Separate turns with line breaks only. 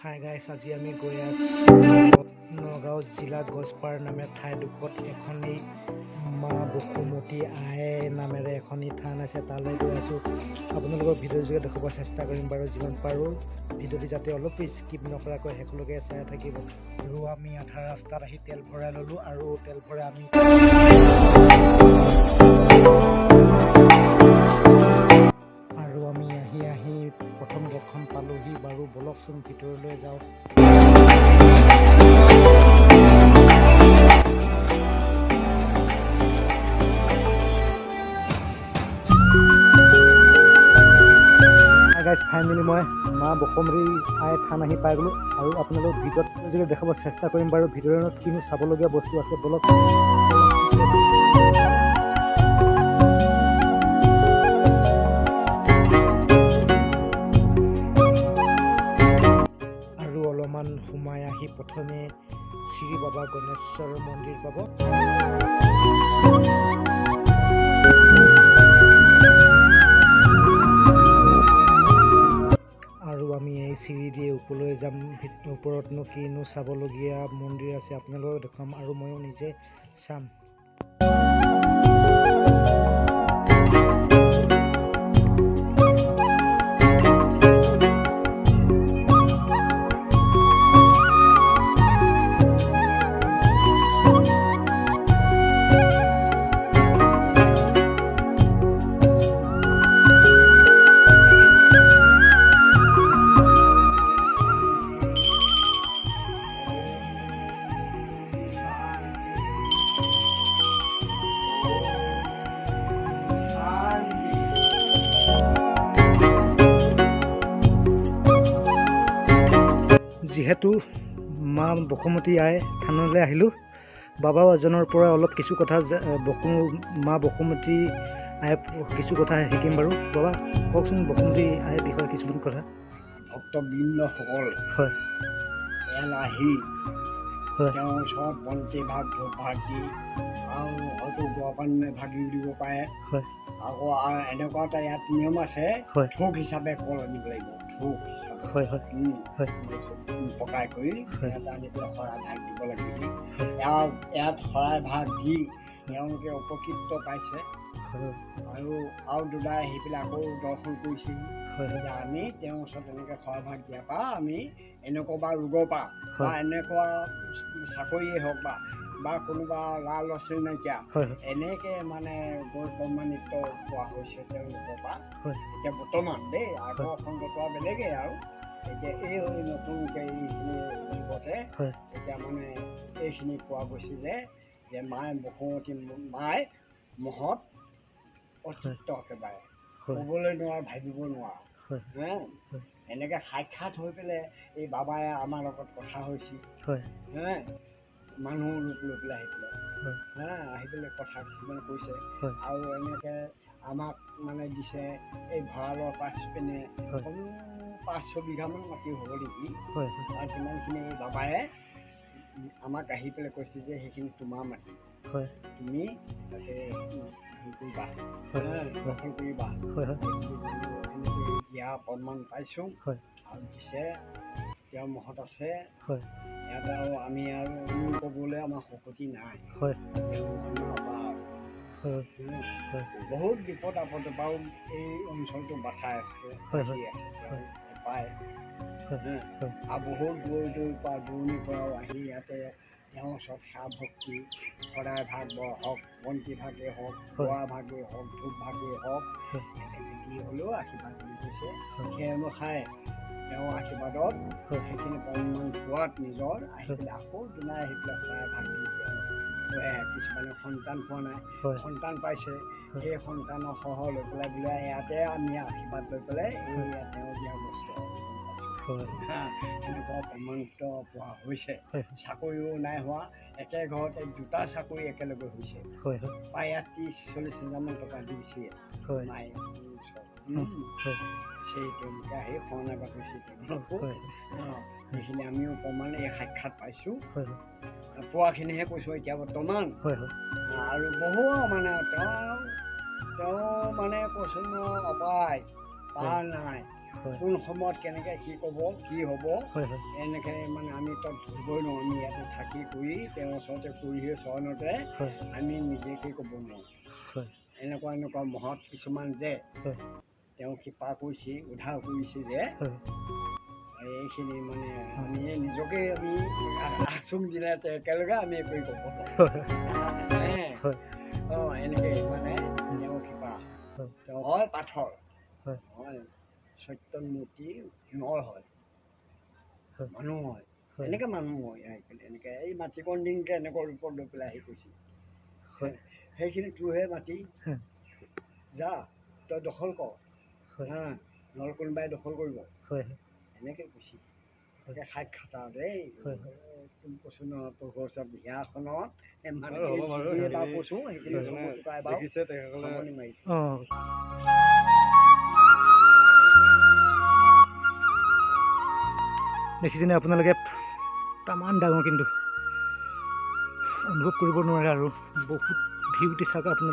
Hi guys, আজি আমি গৈ আছোঁ নগাঁও জিলা গছপাৰ নামে ঠাইডোখৰত এখনি মা বসুমতী আই নামেৰে এখনি থান আছে, তালৈ গৈ আছোঁ। আপোনালোকক ভিডিঅ' যোগে দেখুৱাব চেষ্টা কৰিম বাৰু যিমান পাৰোঁ। ভিডিঅ'টি যাতে অলপ স্কিপ নকৰাকৈ শেষলৈকে চাই থাকিব। আৰু আমি আধা ৰাস্তাত আহি তেল ভৰাই ল'লোঁ আৰু তেল ভৰাই আমি আৰু আমি আহি আহি প্ৰথম গেটখন পালোহি। বাৰু বলকচোন, ভিতৰলৈ যাওঁ। গাইজ, ফাইনেলি মই মা বসুমতী আই থান আহি পাই গ'লোঁ আৰু আপোনালোক ভিডিঅ'ত যদি দেখাব চেষ্টা কৰিম বাৰু ভিতৰত কিনো চাবলগীয়া বস্তু আছে। বলক। আৰু অলপমান সোমাই আহি প্ৰথমে শ্ৰী বাবা গণেশ্বৰ মন্দিৰ পাব। আৰু আমি এই চিৰি দি ওপৰলৈ যাম। ওপৰতনো কিনো চাবলগীয়া মন্দিৰ আছে আপোনালোকক দেখুৱাম আৰু ময়ো নিজে চাম। যিহেতু মা বসুমতী আই থানলৈ আহিলোঁ, বাবা এজনৰ পৰা অলপ কিছু কথা মা বসুমতী আই কিছু কথা শিকিম বাৰু। বাবা, কওকচোন বসুমতী আইৰ বিষয়ে কিছুমান কথা।
ভক্তবৃন্দসকল ইয়ালৈ আহি তেওঁৰ ওচৰত বন্তি ভাগ, ধূপ ভাগ দি আৰু হয়তো গোৱা পানী ভাগিও দিব পাৰে। আকৌ আৰু এনেকুৱা এটা ইয়াত নিয়ম আছে, থোক হিচাপে কল আনিব লাগিব, থোক হিচাপে
হয় হয়
পকাই কৰি ইয়াত আনি পেলাই শৰাই ভাগ দিব লাগিব। ইয়াত শৰাই ভাগ দি তেওঁলোকে উপকৃত পাইছে। আৰু আৰু দুদাই আহি পেলাই আকৌ দৰ্শন কৰিছেহি। এতিয়া আমি তেওঁৰ ওচৰত এনেকৈ শৰাই ভাগ দিয়াৰ পৰা আমি এনেকুৱা বা ৰোগৰ পৰা বা এনেকুৱা চাকৰিয়ে হওক বা কোনোবা ল'ৰা ল'ৰা ছোৱালী নাইকিয়া এনেকৈ মানে গৈ প্ৰমাণিত পোৱা হৈছে তেওঁলোকৰ পৰা। এতিয়া বৰ্তমান দেই, আগৰ খণ্ডটো বেলেগেই আৰু এতিয়া এই নতুনকৈ এইখিনি যুগতে এতিয়া মানে এইখিনি পোৱা গৈছে যে মায়ে বসুমতী মায়ে মহৎ অস্তিত্ব একেবাৰে ক'বলৈ নোৱাৰা, ভাবিব নোৱাৰা। হে, এনেকৈ সাক্ষাৎ হৈ পেলাই এই বাবাই আমাৰ লগত কথা হৈছিল। হে, মানুহ ৰূপ লৈ পেলাই আহি পেলাই, হে, আহি পেলাই কথা কিছুমান কৈছে। আৰু এনেকৈ আমাক মানে দিছে এই ভঁৰালৰ পাছপিনে কমেও 5-6 বিঘামান মাটি হ'ব নেকি, আৰু সিমানখিনি এই বাবায়ে আমাক আহি পেলাই কৈছে যে সেইখিনি তোমাৰ মাটি, তুমি তাতে হেৰি কৰিবা, দখল কৰিবা। এনেকৈ দিয়া প্ৰমাণ পাইছোঁ আৰু দিছে, তেওঁৰ মহৎ আছে। ইয়াত আৰু আমি আৰু ক'বলৈ আমাৰ শক্তি নাই। তেওঁ আমাৰ বহুত বিপদ আপদৰ পৰাও এই অঞ্চলটো বাচাই আছে, আছে পায়। আৰু বহুত দূৰ দূৰ পৰা, দূৰণিৰ পৰাও আহি ইয়াতে তেওঁৰ ওচৰত সেৱা ভক্তি শৰাই ভাগ হওক, বন্তি ভাগেই হওক, গোৱা ভাগেই হওক, ধূপ ভাগেই হওক, এনেকৈ দি হ'লেও আশীৰ্বাদ দি গৈছে। সেই অনুসাৰে তেওঁৰ আশীৰ্বাদত সেইখিনি প্ৰমাণ পোৱাত নিজৰ আহি পেলাই আকৌ দুনাই আহি পেলাই শৰাই ভাগ দি তেওঁ কিছুমানে সন্তান পোৱা নাই, সন্তান পাইছে। সেই সন্তানৰ সহ লৈ পেলাই বোলে ইয়াতে আমি আশীৰ্বাদ লৈ পেলাই এই তেওঁ দিয়া বস্তু এনেকুৱা প্ৰমাণিত পোৱা হৈছে। চাকৰিও নাই হোৱা, একে ঘৰতে দুটা চাকৰি একেলগে হৈছে। প্ৰায় ইয়াত 30-40 হাজাৰমান টকা দিছে মায়ে। সেই তেওঁলোকে আহি শৰণাগত হৈছে তেওঁলোকো। সেইখিনি আমিও প্ৰমাণ এই সাক্ষাৎ পাইছোঁ, পোৱাখিনিহে কৈছোঁ এতিয়া বৰ্তমান। আৰু বহু মানে তেওঁ মানে কৈছোঁ ন, অপায়। তাৰ নাই। কোন সময়ত কেনেকৈ কি ক'ব, কি হ'ব,
হয় হয়
এনেকৈ মানে আমি তাত ধৰিবই নোৱাৰোঁ। আমি ইয়াতে থাকি কৰি তেওঁৰ ওচৰতে কৰিহে চৰণতে আমি নিজেকে ক'ব নোৱাৰোঁ। এনেকুৱা এনেকুৱা মহৎ কিছুমান যে তেওঁ কৃপা কৰিছে, উদ্ধাৰ কৰিছে যে এইখিনি মানে আমি নিজকে আমি আচুম দিলে একেলগে আমি একোৱে ক'ব নোৱাৰোঁ। অঁ, এনেকৈ মানে তেওঁ কৃপা। তেওঁ হয় পাথৰ হয়, সত্যন মূৰ্তি নৰ হয়, মানুহ হয়, এনেকৈ মানুহ হয়। এনেকৈ এই মাটিকণ দিনকে এনেকুৱা ৰূপত লৈ পেলাই আহি কৈছে, সেইখিনি তোৰহে মাটি, যা তই দখল কৰ, হা, নহ'লে কোনোবাই দখল কৰিব, এনেকৈ কৈছে। সাক্ষাৎ দেই, কৈছোঁ নহয়, প্ৰভুৰ ওচৰত বিয়াখনত কৈছোঁ, সেইখিনি সামৰণি মাৰিছোঁ।
দেখিছেনে আপোনালোকে, তামান ডাঙৰ, কিন্তু অনুভৱ কৰিব নোৱাৰে আৰু বহুত ভিউটি চাওক আপোনালোকে।